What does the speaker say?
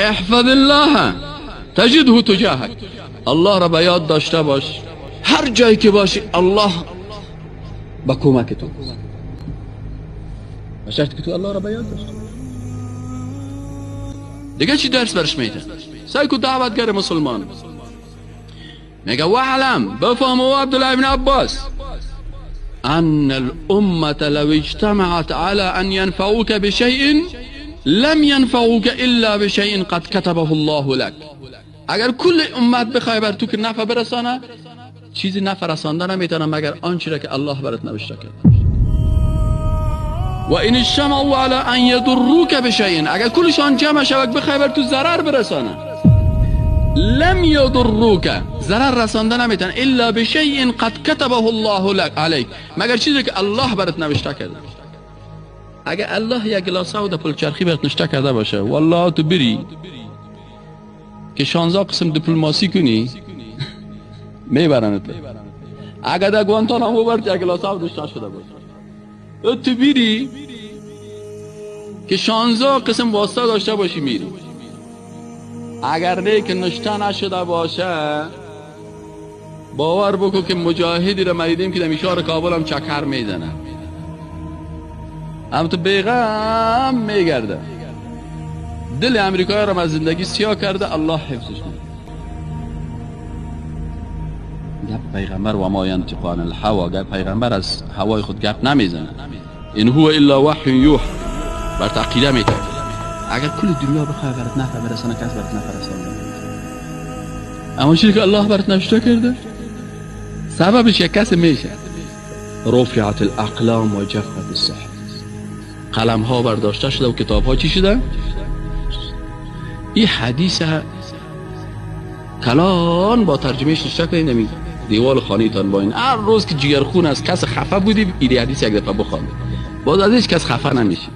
احفظ الله تجده تجاهک. الله را به یاد داشته باش، هر جایی که باشی الله به کمک تو، به شرط که تو الله را به یاد داشته. دیگه چی درس برش میده؟ سعی کو دعوتگر مسلمان میگه واعلم، بفهم او عبدالله بن عباس، ان الامة لو اجتمعت على ان ينفعوك بشيء لم ينفعوك الا بشيء قد كتبه الله لك. اگر کل امت بخوای بر تو که نفع برسانه، چیزی نفع رسانده نمیتونه مگر آنچه را که الله برات نوشته کرده. و این اجتمعوا على ان يضروك بشيء، اگر کلشان جمع شود بخوای بر تو ضرر برسانه، لم يضروك، ضرر رسانده نمیتونه الا بشيء قد كتبه الله لك عليك، مگر چیزی که الله برات نوشته کرده. اگر الله یک گلاس آب در پلچرخی برات نوشته کرده باشه، والله تو بری که 16 قسم دیپلماسی کنی میبرنت. اگر در گوانتانامو برات یک گلاس آب نوشته شده باشه، تو بری که 16 قسم واسطه داشته باشی میری. اگر نه که نشته نشده باشه، باور بکن که مجاهدی را مریدیم که در میشار کابل هم چکر میزنه، هم تو بیغم میگرده، دل امریکایی را از زندگی سیاه کرده، الله حفظش کنه. گپ پیغمبر و ما ینطق عن الهوا، گپ پیغمبر از هوای خود گپ نمیزنه، این هو الا وحی یوحی، بر عقیده میته. اگر کل دنیا بخواه برات نفع برسانه، کس برات نفع رسانه، اما چیزی که الله برات نوشته کرده سببش یک کس میشه. رفعت الاقلام و جفت الصحف، قلم ها برداشته شده و کتاب ها چی شده؟ این حدیث کلان با ترجمهش نشته کنید نمی دیوال خانه تان با این هر روز که جگرخون از کس خفه بودی این حدیث یک دفعه بخوان، باز از هیچ کس خفه نمیشی.